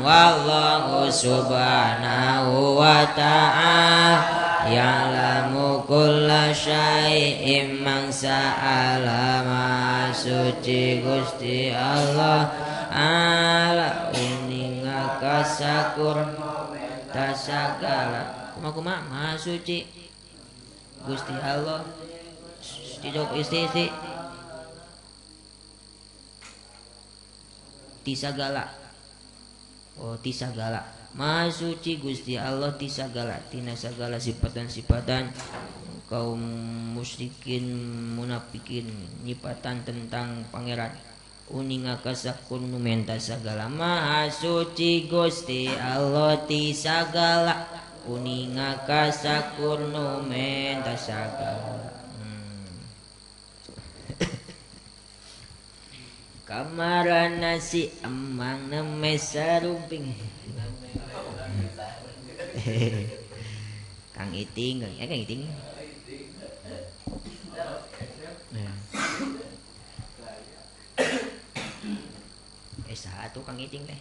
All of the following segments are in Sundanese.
Wallahu subhanahu wa ta'ala ya'lamu kulla syai'in mangsa alama suci Gusti Allah ala uninga kasakur tasagala kumaha maha suci Gusti Allah dijawab isti tisagala. Oh tisagala maha suci Gusti Allah tisagala tina sagala sifatan-sifatan kaum musyrikin munafikin nyipatan tentang pangeran uninga kasakun numenta sagala maha suci Gusti Allah tisagala uninga kasakun numenta sagala. Kamaran nasi emang neme sarumping. Kang Iting, Kang Iting. Saha tuh Kang Iting teh?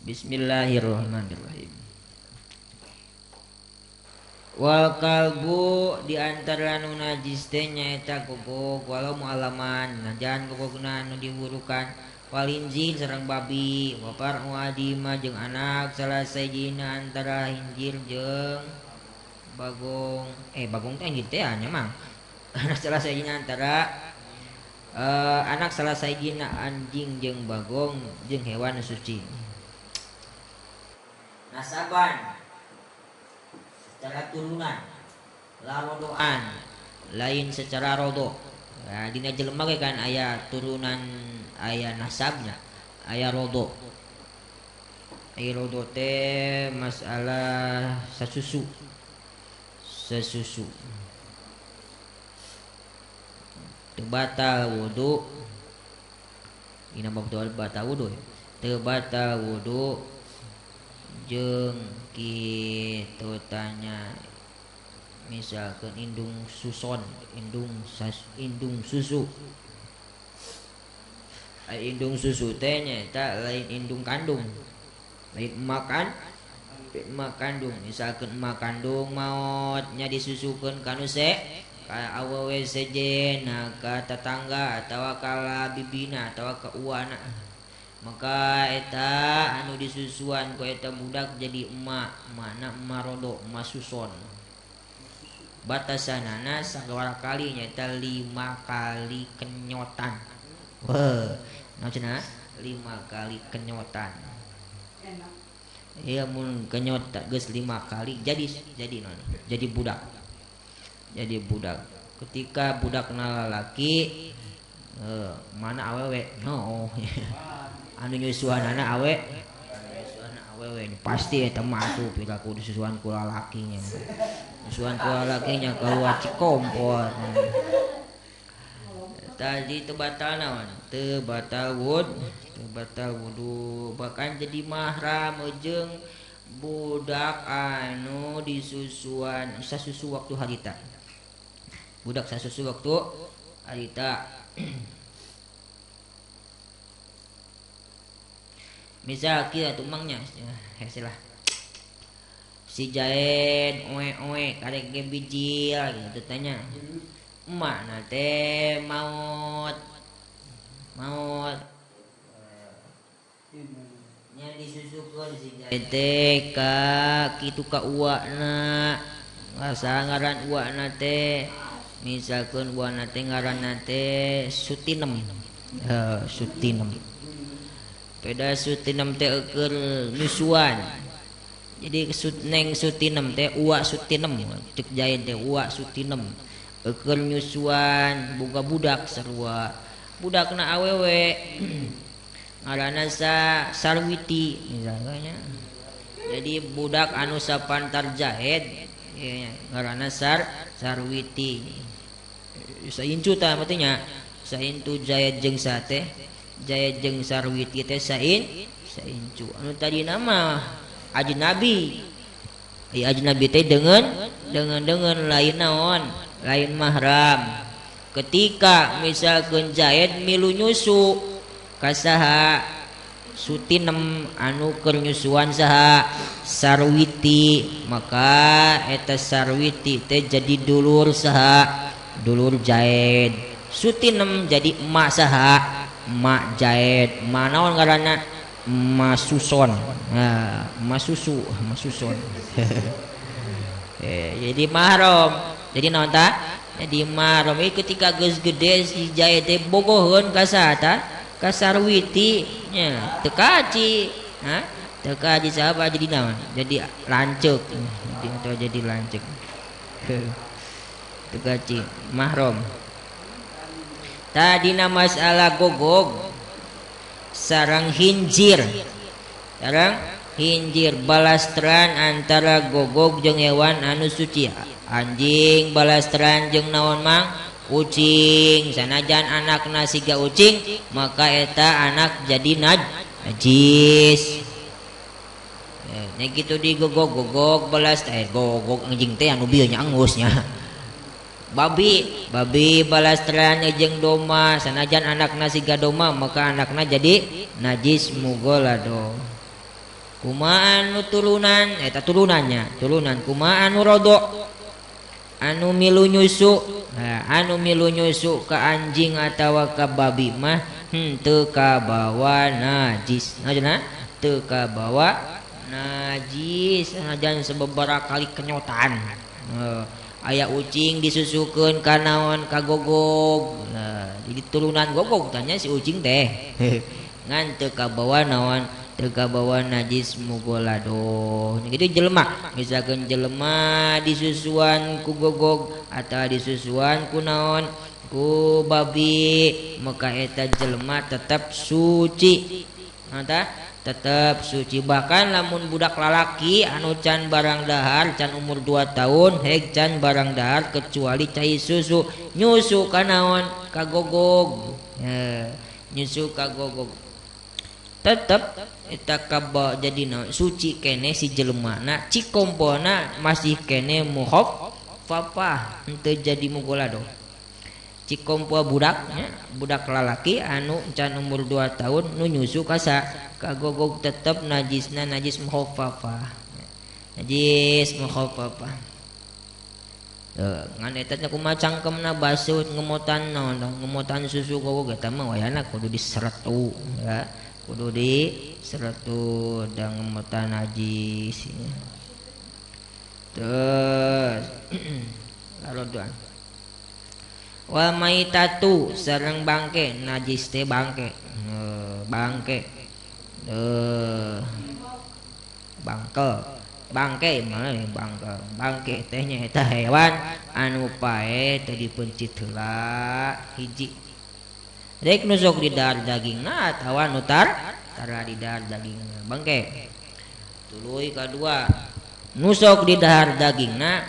Bismillahirrahmanirrahim. Wal kalbu di antara nu najis teh nyaeta gogog walau mualaman najan gogogna nu diwurukan wal injil sareng babi wa par'u adima jeung anak salah sajina antara hinjir jeung bagong bagong teh hinjir teh nya mang anak salah sajina antara anak salah sajina anjing jeung bagong jeung hewan suci nasaban secara turunan larodoan lain secara rodo. Nah, dina jelema ge kan aya turunan aya nasabnya aya rodo. Aya rodo teh masalah sasusu sasusu teu batal wudu dina bab batal wudu teu batal wudu jeung kitu tanya misalkan indung suson indung indung susu indung susu teh nyaeta lain indung kandung lain makan emak kandung misalkan emak kandung maot nya disusukeun ka nu se ka awewe sejen ka tetangga atawa ka bibina atawa ka uwana maka eta anu disusuan ku eta budak jadi emak mana emak rodo emak suson batasanana sagawara kali nyaeta 5 kali kenyotan. Wah, naon cenah 5 kali kenyotan. Iya mun kenyot geus 5 kali jadi non jadi budak. Jadi budak. Ketika budak lalaki mana awewe no. Anu nyusuanana awe nyusuan awewe pasti eta mah atuh piraku disusuan ku lalakinya. Nyusuan ku lalakinya keluar cikompor. Tadi teu batal naon? Teu batal wud, teu batal wudu, bahkan jadi mahram jeung budak anu disusuan sasusu waktu harita. Budak sasusu waktu harita. Misal kieu atuh mangnya hese lah. Si Jaen oe-oe karek ge bijil gitu tanya. Emak na teh maot. Maot. Nya disusukeun si Jaen teh ka kitu ka uakna. Asa ngaran uakna teh misalkeun uakna teh ngaranna teh Sutinem. Heuh, Sutinem. Peda Sutinem teh eukeun nyusuan. Jadi neng Sutinem teh uak Sutinem, cek Jaen teh uak Sutinem. Eukeun nyusuan boga budak sarua. Budakna awewe ngaranna Sarwiti misalnya. Jadi budak anu sapantar Jahed ngaranna Sarwiti. Saincu tah artinya saintu Jahed jeung sate Jaya jeung Sarwiti teh saincu anu tadi nama ajnabi. Ai ajnabi teh dengan Deungeun-deungeun lain naon? Lain mahram. Ketika misalkeun Zaid milu nyusu ka saha? Sutinem anu keur nyusuan saha? Sarwiti. Maka eta Sarwiti teh jadi dulur saha? Dulur Zaid. Sutinem jadi emak saha? Emak Zaid. Emak naon ngaranna? Emak Suson. Nah, emak susu, emak Suson. Jadi mahram. Jadi naon ta? Jadi mahram. Ketika geus gede si Zaid teh bogoheun ka saha ta? Ka Sarwiti nya. Teu kaci. Ha? Teu kaci saha jadi naon? Jadi lanceuk. Jadi atau jadi lanceuk. Teu kaci mahram. Tadina masalah gogog sarang hinjir. Sarang hinjir balastran antara gogog jeung hewan anu suci. Anjing balastran jeung naon mang? Ucing. Sanajan anakna siga ucing, maka eta anak jadi najis. Nya kitu di gogog-gogog balas gogog anjing teh anu bieu nya angus nya. Babi, babi balastran jeung domba, sanajan anakna siga domba maka anakna jadi najis mughalado. Kumaha anu turunan eta turunannya, turunan kumaha anu rodo? Anu milu nyusu, nah, anu milu nyusu ka anjing atawa ka babi mah henteu kabawa najis. Nah, cenah teu kabawa najis sanajan sababaraha kali kenyotan. Aya ucing disusukeun ka naon? Ka gogog. Nah, jadi turunan gogog tanya si ucing teh. Ngan teu kabawa naon? Teu kabawa najis mughalado. Jadi jelema, misalkan jelema disusuan ku gogog atau disusuan ku naon? Ku babi, maka eta jelema tetap suci. Nah, tetap suci. Bahkan lamun budak lalaki anu can barang dahar, can umur 2 tahun, heg can barang dahar kecuali cai susu, nyusu ka naon? Ka gogog. Nyusu ka gogog. Tetep eta kaba jadi naon? Suci kene si jelemana, cikompona masih kene mukhafafah, henteu jadi mughalado. Cikompo budaknya, budak lalaki anu can umur 2 tahun nu nyusu ka kagogog tetep najisna najis mukhaffafah. Najis mukhaffafah. Ngan eta nya kumaha cangkemna baseuh ngemotan naon, ngemotan susu gogog eta mah wayahna kudu diseretu ya. Kudu diseretu da ngemotan najis. Terus larodoan. Wal maitatu sareng bangke, najis teh bangke. Bangke. Bangke. Bangke mah bangke. Bangke teh nyaeta hewan anu pae teu dipencit heula hiji. Rek nu sok didahar dagingna atawa nu tara didahar dagingna bangke. Tuluy kadua nu sok didahar dagingna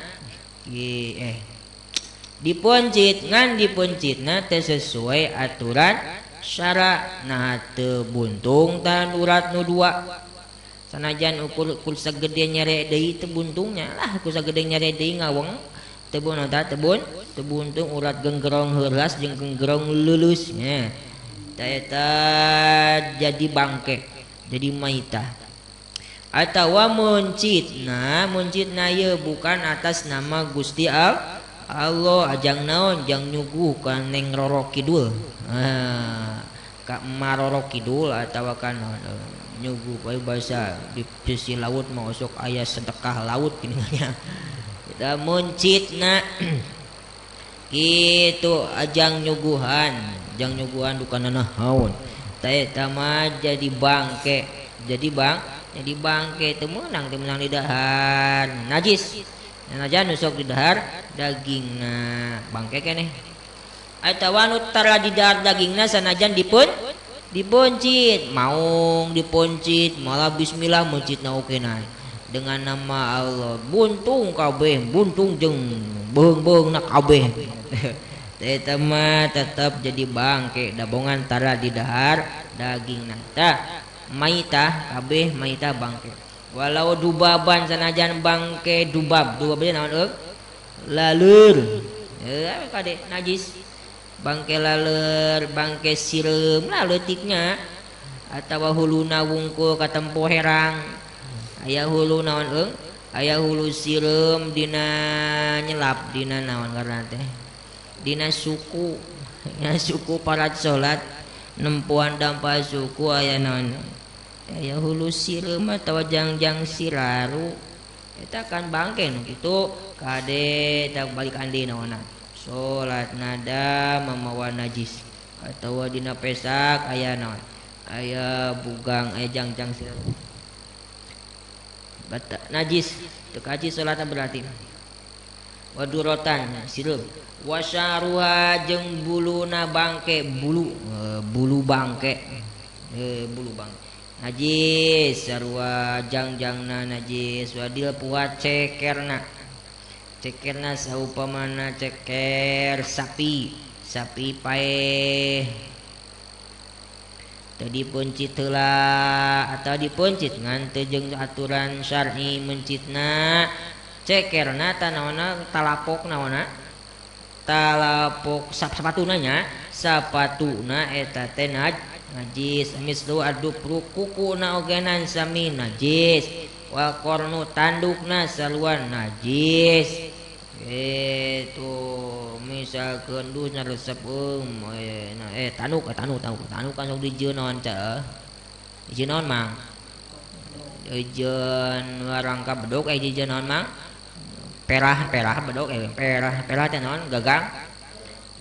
dipencit ngan dipencitna teh sesuai aturan syara, nah teu buntung tan urat nu dua. Sanajan ukur sagede nyere deui teu buntungnya lah, ukur sagede nyere deui ngaweng teu teu buntung urat genggerong heuras jeung genggerong lulus nya. Eta jadi bangke, jadi maitah. Atawa mencitna ieu bukan atas nama Gusti Allah, ajang naon jang nyuguh ka Neng Roro Kidul. Ka Maroro Kidul atawa ka nyuguh bae basa di sisi laut mah osok aya sedekah laut geuningannya. Kita mencitna kitu ajang nyuguhan dukanana haun. Ta eta mah jadi bangke, jadi bangke teu meunang di dahar najis. Najan nu sok didahar dagingna bangke keneh. Atawa nu tara didahar dagingna sanajan diponcit, maung diponcit, malah bismillah mencitna okenan dengan nama Allah. Buntung kabeh, buntung jeung beung-beungna kabeh. Eta mah tetep jadi bangke, dabongan tara didahar dagingna. Tah maitah kabeh maitah bangke. Walau dubaban sanajan bangke dubab, dubab teh naon euy? Laleur. Kade najis. Bangke laleur, bangke sireum lah leutiknya atawa huluna wungkul katempo herang. Aya hulu naon euy? Aya hulu sireum dina nyelap dina naon ngaranna teh? Dina suku. Dina suku parat salat nempuan dampa suku aya naon? Aya hulu sireum atawa jangjang siraru. Eta kan bangke nu kitu kade tak balik andi naonna. Salat nada mamawa najis atawa dina pesak aya naon? Aya bugang aya jangjang siraru. Bata najis teu kaji salatna berarti. Wadurotan sireum wasaruha jeung buluna bangke bulu bulu bangke bulu bangke najis sarua jangjangna najis wadil puat cekerna cekerna saupamana ceker sapi sapi paeh teu dipencit heula atau dipencit ngan teu jeung aturan syar'i mencitna cekerna tanaonna talapok naonna talapok sapatuna nya sapatuna eta teh najis mislu adupru kukuna ogenan sami najis wal qarnu tandukna saluan najis itu misalkeun dus resep tanuk tanuk tanuk kan sok dijieun naon teh dijieun naon mang dijieun warangka bedog dijieun naon mang perah perah bedog perah perah teh naon gagang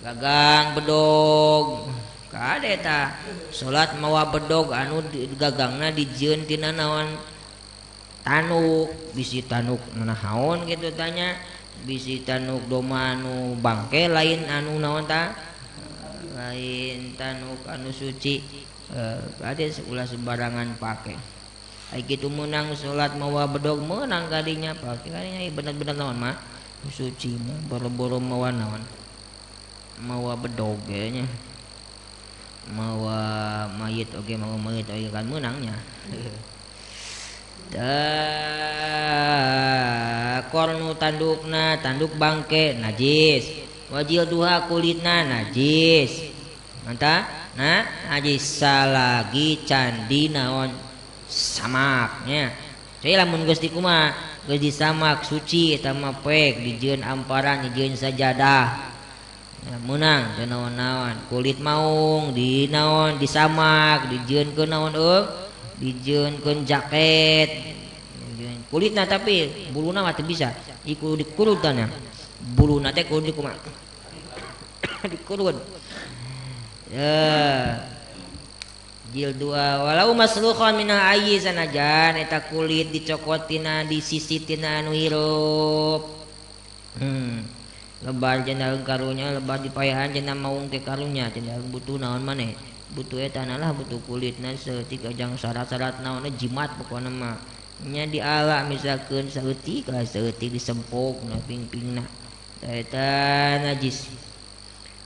gagang bedog kade ta salat mawa bedog anu gagangna dijieun tina naon tanuk bisi tanuk naon kitu tanya bisi tanuk doma anu bangke lain anu naon ta lain tanuk anu suci kade ulah sembarangan pake ai kitu meunang salat mawa bedog meunang kadinya pake kadinya bener-bener naon mah suci mah boro-boro mawa naon mawa bedog ge nya mawa mayit oge mawa mayit oge kan meunangnya. Kornu tandukna tanduk bangke najis wajil duha kulitna najis mantap nah najis salagi candi naon samaknya saya lamun geus dikumaha geus disamak suci eta mah poek dijieun amparan dijieun sajadah ya, meunang teu naon-naon kulit maung di naon disamak dijieunkeun naon euy dijieunkeun jaket kulitna tapi buluna mah teu bisa iku dikurut tanya buluna teh kudu dikumaha dikurut ya jil dua walau maslukhon minal ayyi sanajan eta kulit dicokotina disisitina anu hirup lebar cenah karunya lebar dipayahan cenah maung teh karunya cenah butuh naon maneh butuh eta lah butuh kulitna saeutik ajang syarat-syarat naonna jimat pokona mah nya diala misalkeun saeutik lah saeutik disempok na pingpingna eta najis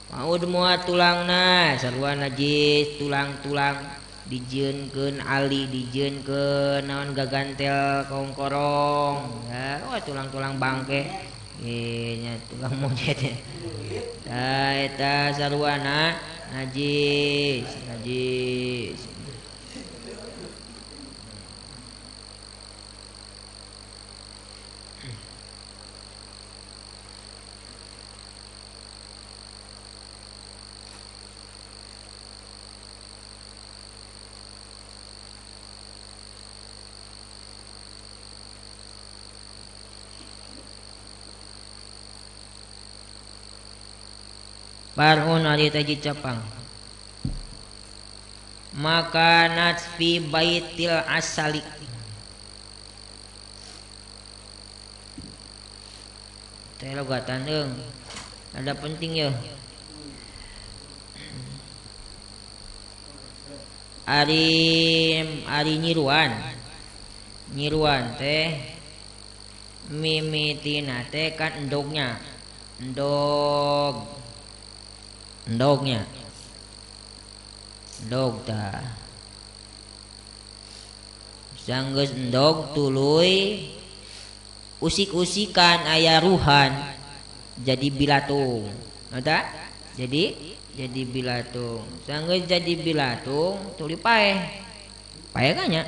maud moal tulangna sarua najis tulang-tulang dijieunkeun ali dijieunkeun naon gagantel kongkorong ya wah tulang-tulang bangke nya tulang monyet tah eta saruana najis najis. Parun ari teh capang maka fi baitil asali teh logatan eung ada penting ya ari ari nyiruan nyiruan teh mimitina teh kan endognya endog endognya endog tah Sanggeus endog tuluy usik-usikan aya ruhan jadi bilatung. Eta jadi bilatung. Sanggeus jadi bilatung tuluy paeh. Paeh kan nya?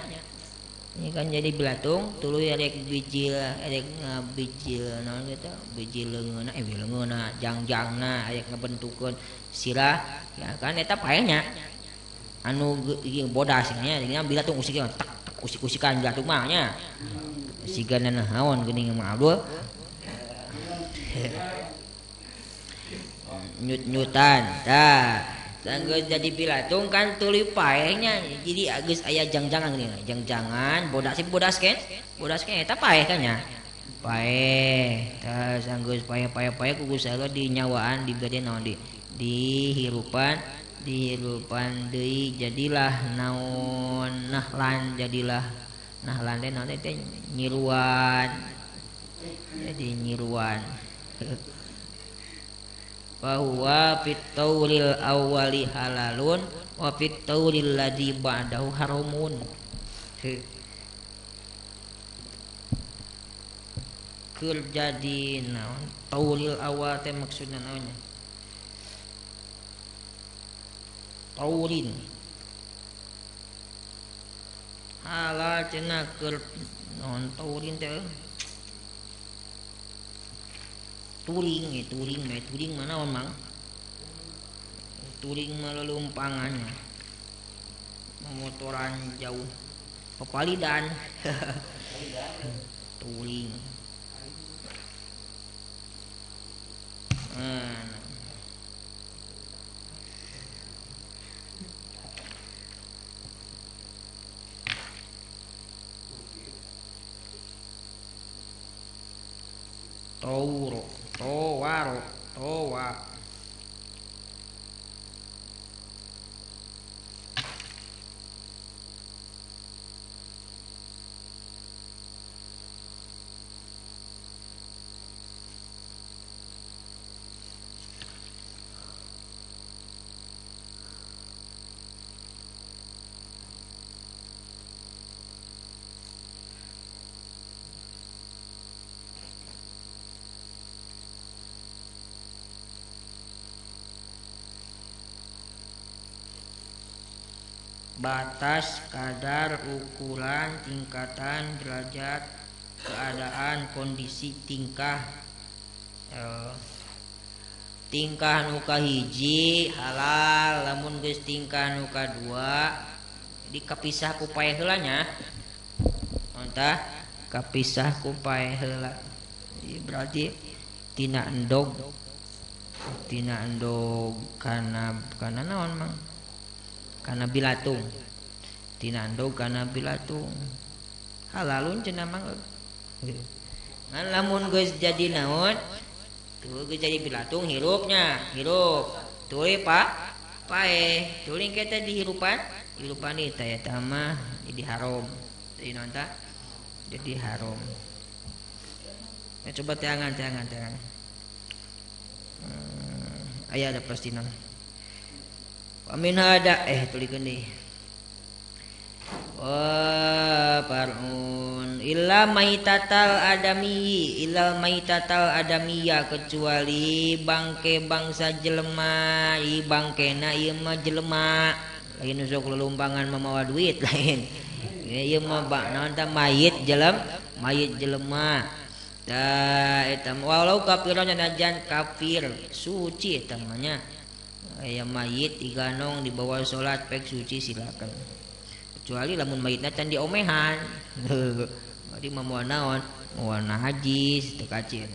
Ini kan jadi bilatung tuluy rek bijil rek ngabijil naon kitu bijil leungeunna leungeunna jangjangna aya ngabentukeun sirah ya kan eta paehnya anu ieu bodas nya nya bilatung usik tak tak usik-usikan bilatung mah nya sigana naon geuning mah Abdul nyut-nyutan tah sanggeus jadi bilatung kan tuluy paehnya jadi geus aya jangjangan geuning jangjangan bodas bodas ken eta paeh kan nya paeh tah sanggeus paeh-paeh ku Gusti Allah dinyawaan dibere naon di dihirupan deui jadilah naon nahlan jadilah nahlan teh naon teh nyiruan jadi nyiruan bahwa fit tauril awali halalun wa fit tauril ladzi ba'dahu haramun. Keur jadi naon tauril awal teh maksudna naonnya? Taurin halal cenah keur naon taurin teh? Turing ya turing mah turing mana mang turing mah lelumpangannya motoran jauh pepalidan turing Tauro towaro towa batas, kadar, ukuran, tingkatan, derajat, keadaan, kondisi, tingkah. Tingkah nu kahiji halal, lamun geus tingkah nu kadua dikapisah ku paeh heula nya. Entah kapisah ku paeh heula. Berarti tina endog kana naon mang? Kana bilatung tina endog kana bilatung halalun cenah mang ngan lamun geus jadi naon tuh geus jadi bilatung hirupnya hirup tuluy pak paeh tuluy kita dihirupan hirupan eta eta mah jadi haram jadi naon ta jadi haram ya, coba teangan aya ada pasti naon amin hada tulikeun deui wa parun illa maitatal adami illal maitatal adamiya kecuali bangke bangsa jelema i bangkena ieu mah jelema lain sok lelumpangan mamawa duit lain ieu mah naon tah mayit jelema tah eta walau kafiran najan kafir suci eta mah nya. Aya mayit diganong dibawa salat pek suci silakan. Kecuali lamun mayitna can diomehan. Berarti mah naon? Moal najis teu kacir.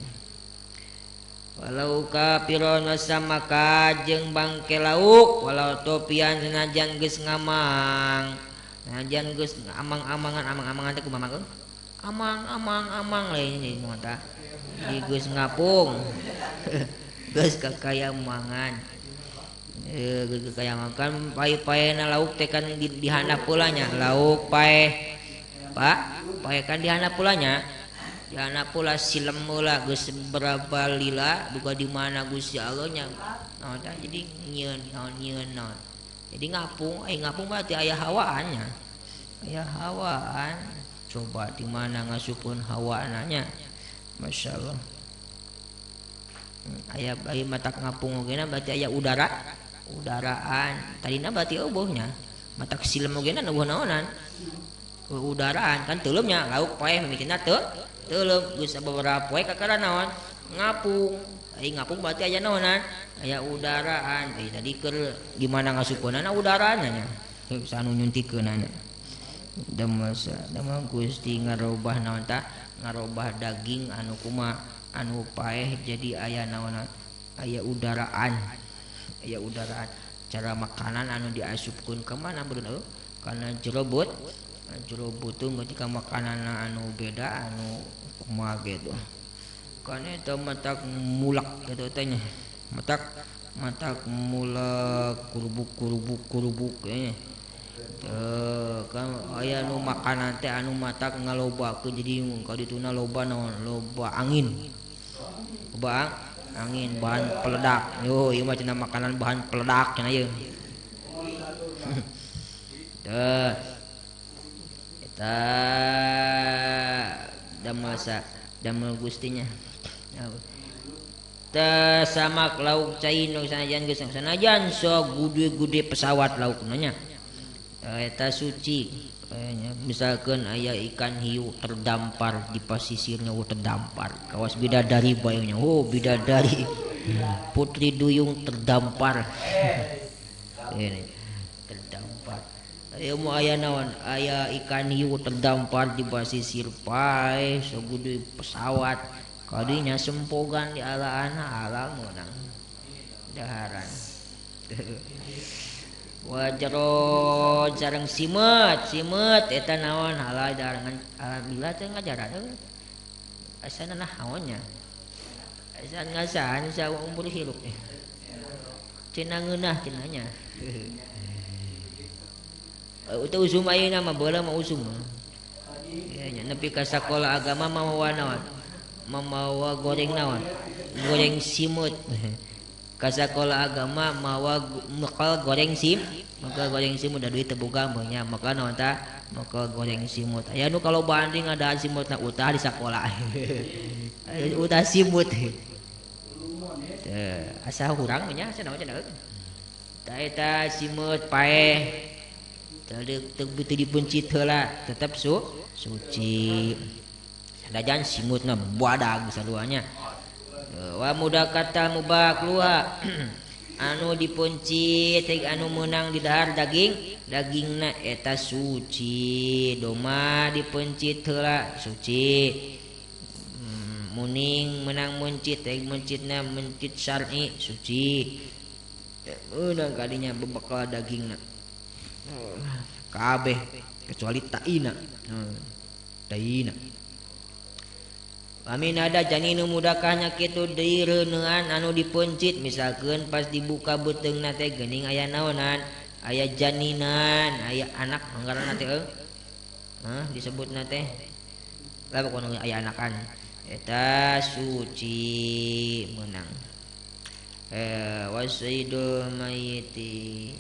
Walau kafiron wasamaka jeung bangke lauk walau topian senajan geus ngamang. Senajan geus amang-amangan amang-amangan teh kumaha mangkeun? Amang-amang-amang lain ieu mah tah. Di geus ngapung. Geus kakayamangan. Geus kakayamangan pae-paena lauk teh kan dihandap pula nya lauk pae Pak pae kan dihandap pula nya dihandap pula silem heula geus berapa lila duka di mana Gusti Allah nya naon tah jadi nyieun naon nyieun naon jadi ngapung ngapung berarti aya hawaan nya aya hawaan Coba di mana ngasupun hawa anaknya. Masya Allah. Aya bayi matak ngapung ogena berarti aya udara, udaraan. Tadina berarti eueuhnya. Matak silem ogena eueuh naonan. Udaraan kan teuleumnya lauk paeh mimitina teu teuleum geus sababaraha poe kakara naon ngapung. Ai ngapung berarti aya naonan? Aya udaraan. Ai tadi keur gimana ngasupeunana udaraan nya. Sanu nyuntikeunana. Damasa damang Gusti ngarobah naon tah? Ngarobah daging anu kumaha anu paeh jadi aya naonan? Aya udaraan. Aya udaraan. Cara makanan anu diasupkeun ka mana beuneu? Kana jerobot. Jero butung ketika makanan anu beda anu kumaha gitu. Kan eta matak mulak gitu teh nya. Matak matak mulak kurubuk kurubuk kurubuk nya. Teu kan aya nu makanan teh anu matak ngalobakeun jadi ka dituna loba naon loba angin. Loba angin bahan peledak. Yo ieu mah cenah makanan bahan peledak cenah ieu. Teu eta damasa damel gustinya. Teu samak lauk cai nu sanajan geus sanajan so gude-gude pesawat laukna nya. Eta suci. Misalkan aya ikan hiu terdampar di pasisirnya, oh terdampar. Kawas bidadari bayangnya, oh bidadari. Putri duyung terdampar. Ini terdampar. Aya mu aya naon? Aya ikan hiu terdampar di pasisir pae sagude pesawat. Kadinya sempogan di alaan halal meunang daharan. Wajro sareng simeut, simeut eta naon halal daharan alhamdulillah teh ngajaran euy. Asana naon nya? Asa ngasahan sa umur hirup. Cenah ngeunah cenah nya. Itu usum ayeuna mah baheula mah usum. Ya nya nepi ka sakola agama mamawa naon? Mamawa goreng naon? Goreng simut. Ka sakola agama mawa mekal goreng sim, maka goreng simut da duit teu boga mah nya, maka naon tah? Maka goreng simut. Aya nu kalau banding ada simutna utah di sakola. Utah simut. Teu asa hurang mah nya asa naon cenah. Tah eta simut paeh. Teu dipencit heula tetep suci. Sanajan simutna badag saduanya. Wa mudakata mubakluha anu dipencit anu meunang didahar daging dagingna eta suci. Doma dipencit heula suci. Muning meunang mencit mencitna mencit syar'i suci. Meunang kadinya bebekal dagingna. Kabeh kecuali taina. Taina. Amin ada janinu mudakahnya kitu direuneuan anu dipencit misalkeun pas dibuka beuteungna teh geuning aya naonan, aya janinan, aya anak ngaranna teh euy. Hah disebutna teh. Lah pokona aya anakan. Eta suci meunang. Wasaidul mayiti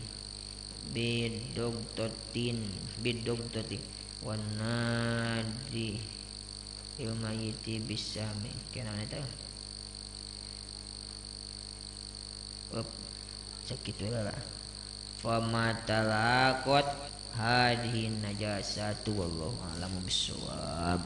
bidogtotin bidogtoti wanadi ilmayiti bisami kenana eta up sakitu lah famatalaqat hadhihi najasatu wallahu a'lamu bissawab.